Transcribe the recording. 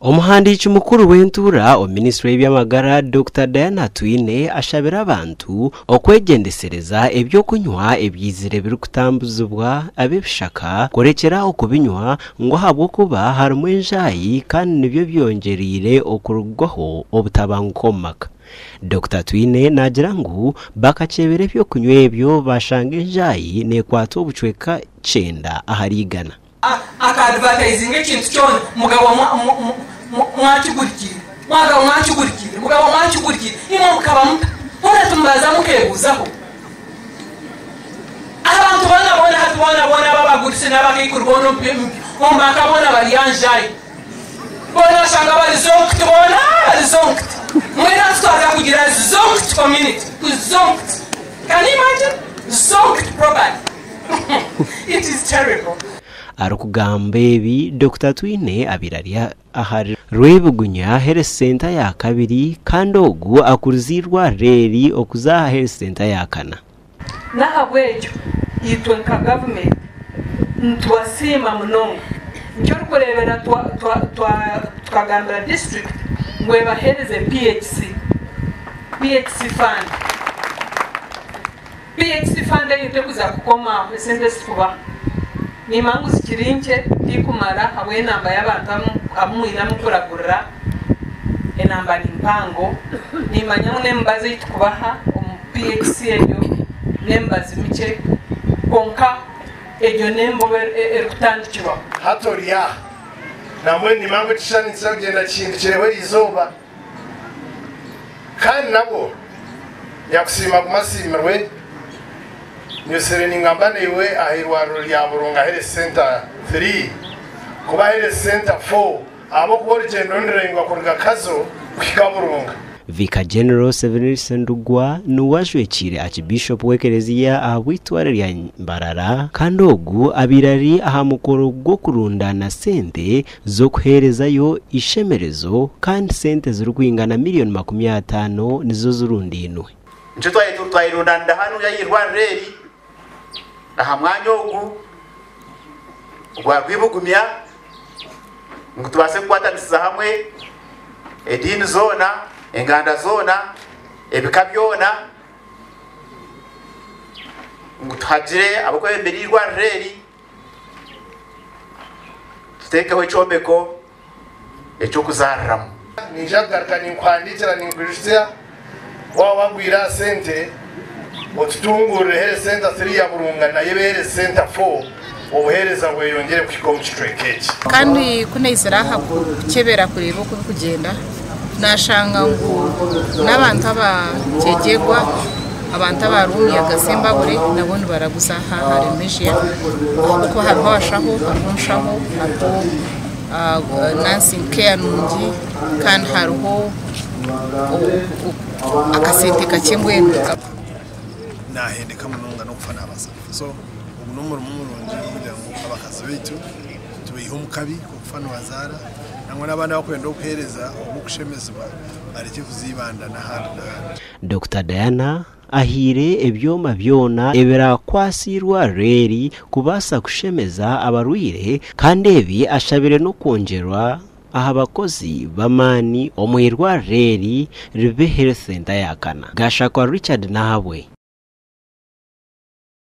Omuhandiiki mukuru w'entuura omu minisitule y'eby'amagara, Dokita Diana Atwine ashabire abantu okwegyendesereza eby'okunywa ebyaizire birikutambuzibwa ab'ebishaka kurekyera okubinywa ngu ahabw'okuba harimu enjaayi kandi nibyo byongyereire okurugwaho obutabanguko omu maka. Dokita Atwine naagira ngu bakakyebera eby'okunywa ebyo bashanga enjaayi neekwata obucweka kyenda ahari igana. Aka advertisinga ekintu kyona mugabo mwakigurikiire mwagabo mwakigurikiire mugabo mwakigurikiire imwe mukaba muta hoona timubaza mukebuuzaho abantu boona boona hati boona boona ababaguritse n'abakaikuru boona omu maka boona bari anjai boona oshanga bari zonked boona bari zonked mbwenu hati twaza kugira zonked community zonked can you imagine zonked properly. It is terrible. Arikugamba ebi, Dokita Atwine abaire ari ahari Rwebigunya Health Centre ya kabiri kandi ogu akurize eirwariro eri okuza aha Health Centre ya kana. N'ahabw'ekyo itwe nka gavumenti nitubasiima munonga. Nikyo orikureebera tukagambira disiturikiti ngu ebaheereze PHC, PHC fund. PHC fund eyo tekuza kukoma aho esente ezitukubaha nimanya ngu zikiri nkye tikumara ahabw'enamba y'abantu abu mwine abu mukuragurira enamba ni mpango nimanya ngu n'emibazi ei tukubaha omu PHC egyo n'emibazi mikye kwonka egyo n'embobo erikutandikirwaho. Hati ori aha. Nambwenu nimanya ngu ekishushani nikiza kugyenda kihindukireho erizooba. Kandi nabwo, nyakusiima agume asiimirwe, nyosire ningamba naiwe aha irwariro rya Burunga Health Centre 3 kuba Health Centre 4 ahabw'okuba orugyendo niruraingwa kuruga Kazo kuhika Burunga. Vicar General Severino Sendugwa niwe ajwekiire Archbishop w'ekereziya ahabw'eitware rya Mbarara kandi ogu abaire ari aha mukoro gw'okurundaana sente z'okuheerezayo eishemerezo kandi sente zirikwingana miriyoni 50 nizo zirundainwe. Nikyo twayerundanira hanu aha irwariro eri aha mwanya ogu ogwa Rwibugumya ngu tubaase kukwatanisiza hamwe ediini zoona, enganda zoona, ebika byona ngu tuhagire abarikwebembera eirwariro eri. Tuteekeho ekyombeko eky'okuzaariramu. Niija kugaruka ninkuhandiikira ninkwijutsya waaba wagwire aha sente otutunguurire Health Centre 3 ya Burunga nayo ebe Health Centre 4 obuheereza bweyongyere kuhika omu kicweka eki. Kandi ku naizire aha kukyebera kureeba oku birikugyenda, naashanga ngu n'abantu abakyegyegwa, abantu abariho omu muyaga Sembabule nabo nibaraguza aha ahari Mesia ahabw'okuba hariho abashaho, hariho omushaho, hariho nursing care nungi kandi hariho akasente kakye mbwenu. Naahendeka munonga n'okufa naabaasa kufa. So ogu n'omurimo murungi kugira ngu abakazi baitu tubaihe omu kabi k'okufa nibazaara nangwa n'abandi abarikwenda okuheereza oba okushemezibwa barekye kuza Ibanda n'ahandi n'ahandi. Dokita Diana ahaire ebyoma byona ebirakwase eirwariro eri kubaasa kushemeza abarwaire kandi ebi ashabire n'okwongyerwa aha bakozi b'amaani omu eirwariro eri ribe Health Centre ya kana. Gashakwa Richard Nahabwe.